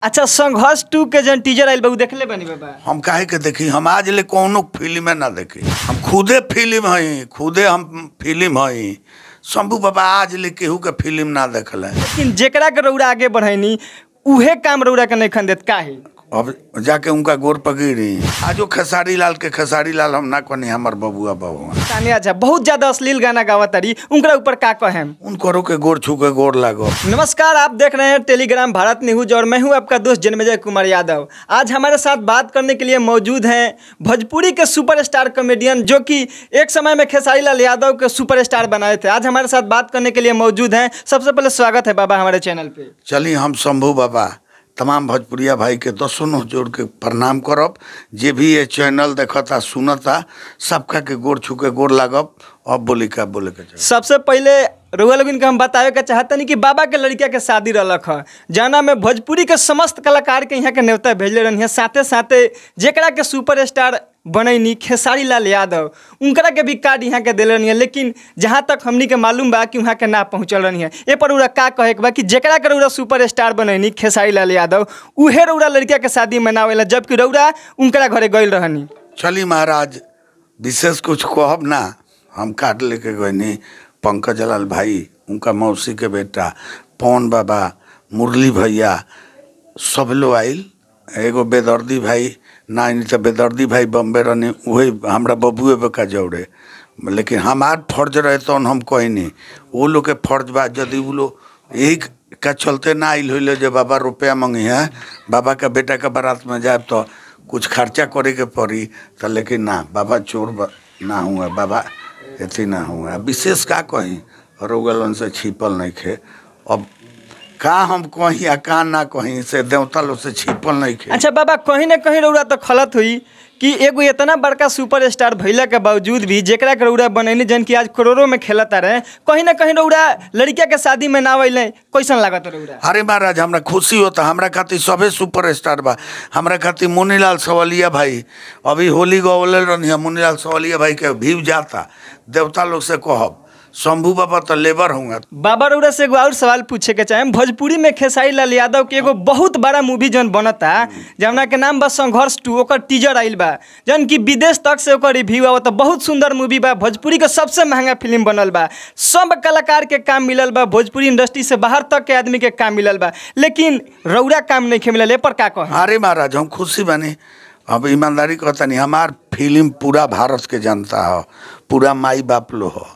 अच्छा संघर्ष 2 के जन टीजर आइल बा उ देखले बानी बाबा? हम काहे के देखी, हम आज ले कौनो फिल्म ना देखी, हम खुदे फिल्म हई, खुदे हम फिल्म हई। शंभू बाबा आज ले केहू के फिल्म ना देखल है। लेकिन जेकरा के रउरा आगे बढ़ैनी उहे काम रउरा के नहीं खन देत काहे? अब जाके उनका गोर पकड़ी। आजो खेसारी लाल के खेसारी लाल हम ना कहनी, हमार बबुआ बबुआ। तानिया झा बहुत ज्यादा अश्लील गाना गावतारी, उनका ऊपर का कहेम? उनकरो के गोर छू के गोर लागो। नमस्कार, आप देख रहे हैं टेलीग्राम भारत न्यूज और मैं हूं आपका दोस्त जन्मेजय कुमार यादव। आज हमारे साथ बात करने के लिए मौजूद हैं भोजपुरी के सुपरस्टार कॉमेडियन, जो कि एक समय में खेसारी लाल यादव के सुपरस्टार बनाए थे। आज हमारे साथ बात करने के लिए मौजूद हैं। सबसे पहले स्वागत है बाबा हमारे चैनल पे। चलिए, हम शंभू बाबा तमाम भोजपुरिया भाई के दसों नोह जोड़ के प्रणाम करब। जे भी ये चैनल देखता सुनता सबका के गोर छू के गोर लागब। अब बोली का बोले के सबसे पहले रउआ लोगन के हम बतावे के चाहतनी कि बाबा के लड़किया के शादी रहलक ह, जाना में भोजपुरी के समस्त कलाकार के यहाँ के न्योता भेजले रहनी है। साथे साथे जेकरा के सुपरस्टार बनैनी खेसारी लाल यादव, उनकरा के भी कार्ड यहाँ के दिले रहनी है, लेकिन जहाँ तक हमनी के मालूम बा कि वहाँ के ना पहुँचल रहनी है। ए पर उरा का कहे के बा कि जेकरा के रउरा सुपरस्टार बनैनी खेसारी लाल यादव, उहे रउरा लड़किया के शादी मनावेला, जबकि रउरा उनकरा घरे गइल रहनी। चली महाराज, विशेष कुछ कहब ना, हम कार्ड लेके गईनी। पंकज लाल भाई, उनका मौसी के बेटा पवन बाबा, मुरली भैया सब लोग आइल। एगो बेदर्दी भाई ना आइल तो बेदर्दी भाई बम्बे रहनी, वही हमरा बबुए बका जौड़े, लेकिन हमार फर्ज रहे तो हम कहनी, वो लोग के फर्ज बा। यदि वो लोग यही का चलते ना आइल होइले जो बाबा रुपया मंगी है, बाबा का बेटा का बारात में जाए तो कुछ खर्चा करे के पड़ी तो, लेकिन ना बाबा चोर ना हुआ, बाबा अथी ना हुआ। विशेष का कहीं रोगलन से छिपल नहीं खे। अब का हम कहीं या का ना कहीं से देवता लोग से छिपल नहीं खे। अच्छा बाबा, कहीं ना कहीं रउरा तो खलत हुई कि एगो इतना बड़का सुपरस्टार भैला के बावजूद भी जेकरा के रउरा बनैनी, जन कि आज करोड़ों में खेलता रहे, कहीं ना कहीं रउरा लड़किया के शादी में ना अइले, कैसन लागत रउरा? अरे महाराज, हमरा खुशी होता, हमरा खातिर सबे सुपरस्टार बा। हमरा खातिर मुनीलाल सवलिया भाई अभी होली गौले रहनी है, मुनीलाल सवलिया भाई के भीव जाता। देवता लोग से कहब शंभू बाबा तो लेबर होंगे। बाबा रउरा से एगो और सवाल पूछे के चाहे, भोजपुरी में खेसारी लाल यादव के एगो बहुत बड़ा मूवी जौन बनता, जौना के नाम बा संघर्ष 2, ओकर टीजर आइल बा, जौन कि विदेश तक से ओकर रिव्यू आवत। बहुत सुंदर मूवी बा, भोजपुरी के सबसे महंगा फिल्म बनल बा, सब कलाकार के काम मिलल बा, भोजपुरी इंडस्ट्री से बाहर तक के आदमी के काम मिलल बा, लेकिन रउरा काम नहीं मिलल, ए पर का कहे? अरे महाराज, हम खुशी बानी। अब ईमानदारी कहता नहीं, हमार फिल्म पूरा भारत के जनता हो, पूरा माई बाप लो हो।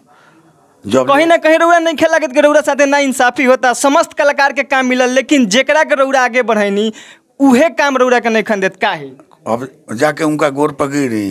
जब कहीं ना कहीं रउरा नहीं खेला के रउरा साथे ना इंसाफी होता, समस्त कलाकार के काम मिलल, लेकिन जेकरा के रउरा आगे बढ़ैनी उहे काम रउरा के नहीं खन देत काहे? अब जाके उनका गोर पकड़ी।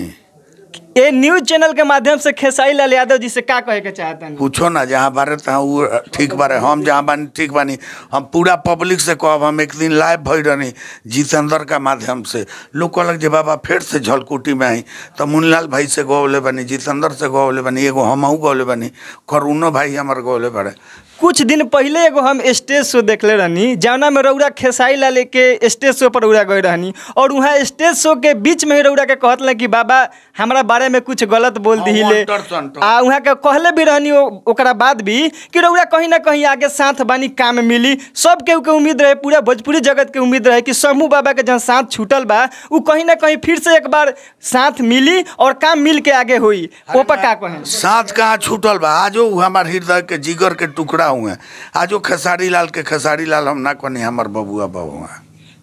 ए न्यूज चैनल के माध्यम से खेसारी लाल यादव जी से का कहे के चाहतनी? पूछो ना, जहाँ बारे तहाँ वो ठीक बारे, हम जहाँ बानी ठीक बानी। हम पूरा पब्लिक से कहब, हम एक दिन लाइव भई रहनी जितेंद्र का माध्यम से, लोग कहलक जे बाबा फिर से झलकुटी में आई, तो मुनीलाल भाई से गौले बनी, जितेंद्र से गौले बनी, एगो हमहू गौले बनी, करुणो भाई हमार गौले बड़े। कुछ दिन पहले एगो हम स्टेज शो देखले रहनी, जौना में रउरा खेसारी लाल के स्टेज शो पर रउरा गए रहनी, और वहाँ स्टेज शो के बीच में ही रउरा के कहत कि बाबा हमरा बारे में कुछ गलत बोल दिहिले, आ वहाँ के कहले भी रहनी ओकरा बाद भी कि रउरा कहीं ना कहीं आगे साथ बानी, काम मिली। सब केहू के उम्मीद रहे, पूरा भोजपुरी जगत के उम्मीद रहे कि शंभू बाबा के जहाँ साथ छूटल बा उ कहीं ना कहीं फिर से एक बार साथ मिली और काम मिल के आगे हुई। ओ पर का कहें? साथ कहाँ छूटल बा, आजो हमार हृदय के जिगर के टुकड़ा हुए, आजो खेसारी लाल के खेसारी लाल हम ना कहनी, हमार बबुआ बबुआ।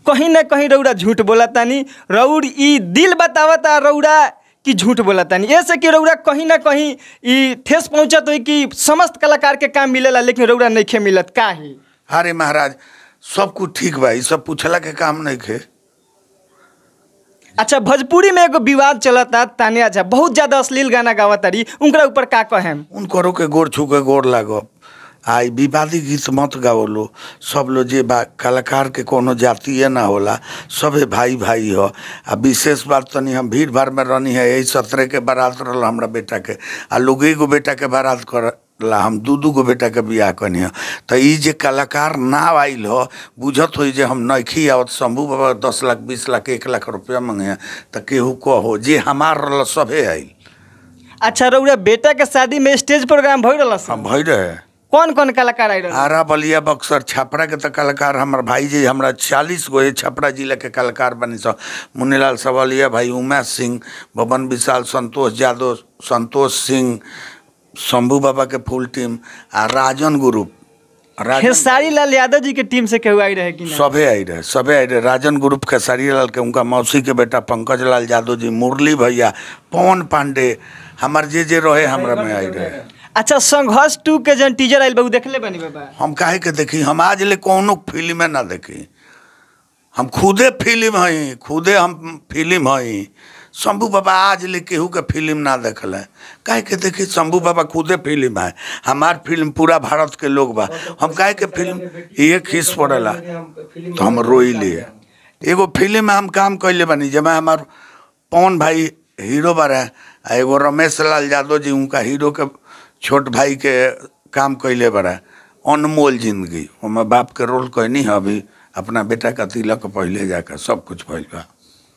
कहीं ना कहीं रउरा झूठ बोलतानी, रउर ई दिल बतावता रउरा कि झूठ बोलतानी, ऐसे कि रउरा कहीं ना कहीं ई ठेस पहुँचत हुई कि समस्त कलाकार के काम मिलेला, लेकिन रउरा नहीं मिलत काहे? अरे महाराज, सब कुछ ठीक बा, सब पूछला के काम नहीं खे। अच्छा, भोजपुरी में एगो विवाद चलता, तानिया झा बहुत ज्यादा अश्लील गाना गावतारी, उनकरा ऊपर का कहेम? उनकरो के गोर छू के गोर लागब। आई विवादी गीत मत गाओ लो, सब लो जे बा कलाकार के कोनो जातीय ना होला, सबे भाई भाई हो। आ विशेष बात तनी हम भीड़ भाड़ में रहनी है, यही 17 के बारात रहल हमरा बेटा के, आ लोग एगो बेटा के बारात करला, हम दू दू गो बेटा के बियाह कनी है। तो ई जे कलाकार ना आइल हो, बुझत हो जे हम नइखी आवत, शंभू बाबा 10 लाख 20 लाख 1 लाख रुपया मंगे, तो केहू कहो जे हमार रहल सभे आइल। अच्छा, रउरा बेटा के शादी में स्टेज प्रोग्राम भई रहल? हम भई रहे। कौन कौन कलाकार आए रहे? आरा, बलिया, बक्सर, छपरा के तो कलाकार हमार भाई जी, हमरा 40 गो छपरा जिला के कलाकार बनी सब। मुन्नीलाल सवालिया भाई, उमेश सिंह, बबन विशाल, संतोष यादव, संतोष सिंह, शंभू बाबा के फुल टीम आ राजन ग्रुप। खेसारी लाल यादव जी के टीम से केहू आई रहे कि ना? सभे आई रहे, सभे आई रहे। राजन ग्रुप खेसारी लाल के, उनका मौसी के बेटा पंकज लाल यादव जी, मुरली भैया, पवन पांडे, हमार जे जे रहे हमरा में आई रहे। अच्छा, संघर्ष 2 के जन टीजर आइल बा उ देखले बनी बाबा? हम काहे के देखी, हम आज ले कोनो फिल्म ना देखी। हम खुदे फिल्म हई, खुदे हम फिल्म हई। शंभू बाबा आज ले केहू के फिल्म ना देखल है, काहे के देखी? शंभू बाबा खुदे फिल्म है, हमार फिल्म पूरा भारत के लोग बा, हम काहे के फिल्म ये खींच पड़ेला तो हम रोई लिए। एगो फिल्म में हम काम कैले बानी जब हमार पवन भाई हीरो बारे आ एगो रमेश लाल यादव जी उनका हीरो के छोट भाई के काम कैले बारे, अनमोल जिंदगी, ओमे बाप के रोल कैनी है। अभी अपना बेटा का तिलक पहले जाकर सब कुछ भइल बा।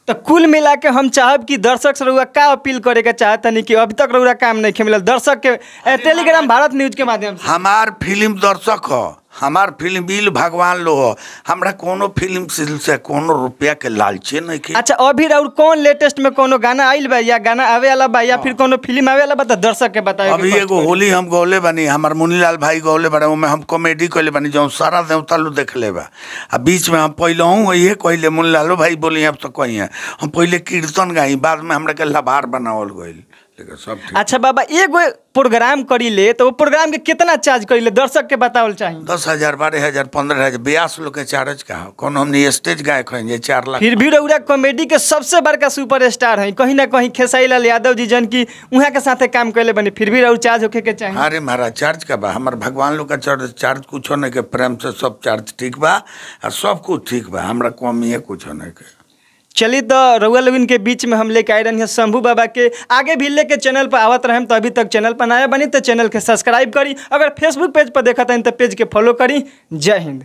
तो कुल मिला के हम चाहब कि दर्शक से रउआ का अपील करे के चाहतनी कि अभी तक रउआ काम नहीं मिलल दर्शक के टेलीग्राम भारत न्यूज के माध्यम से? हमार फिल्म दर्शक हो, हमार फिल्म बिल भगवान लो हो, हमरा कोनो फिल्म से कोनो रुपया के लालचे नहीं के। अच्छा, अभी और कौन लेटेस्ट में कोनो गाना आइल बा या गाना आवे वाला बा या फिर कोनो फिल्म आवे वाला बा तो दर्शक के बताए। अभी एगो होली हम गौले बानी, हमार मुनीलाल भाई गौले बारे, ओमे हम कॉमेडी कइले बानी, जौन सारा देवता लो देखले बा। आ बीच में हम पहलहूँ ये कहले मुनीलालो भाई बोली अब तो कही है हम पहले कीर्तन गाई, बाद में हमरा के लभार बनावल गइल, लेकिन सब ठीक। अच्छा बाबा, एगो प्रोग्राम करी ले तो वो प्रोग्राम के कितना चार्ज करी ले दर्शक के बतावल चाहिए? 10,000, 12,000, 15,000 ब्यास लोग के चार्ज का हो। कौन हमने स्टेज गायक हैं 4 लाख। फिर भी रउरा कॉमेडी के सबसे बड़का सुपर स्टार हैं, कहीं ना कहीं खेसारी लाल यादव जी जन की वहाँ के साथे काम कैले बनी, फिर भी रउरा चार्ज होके के चाहिए। अरे महाराज, चार्ज का बा, हमार भगवान लोग का चार्ज कुछ नहीं के, प्रेम से सब चार्ज ठीक बा और सब कुछ ठीक बा, हमरा कमी है कुछ नहीं के। चलिए तो रउआ लोगन के बीच में हम लेके आए रहे शंभू बाबा के, आगे भी लेके चैनल पर आवत रहे। तो अभी तक चैनल पर नया बनी तो चैनल के सब्सक्राइब करी, अगर फेसबुक पेज पर देखत हन तो पेज के फॉलो करी। जय हिंद।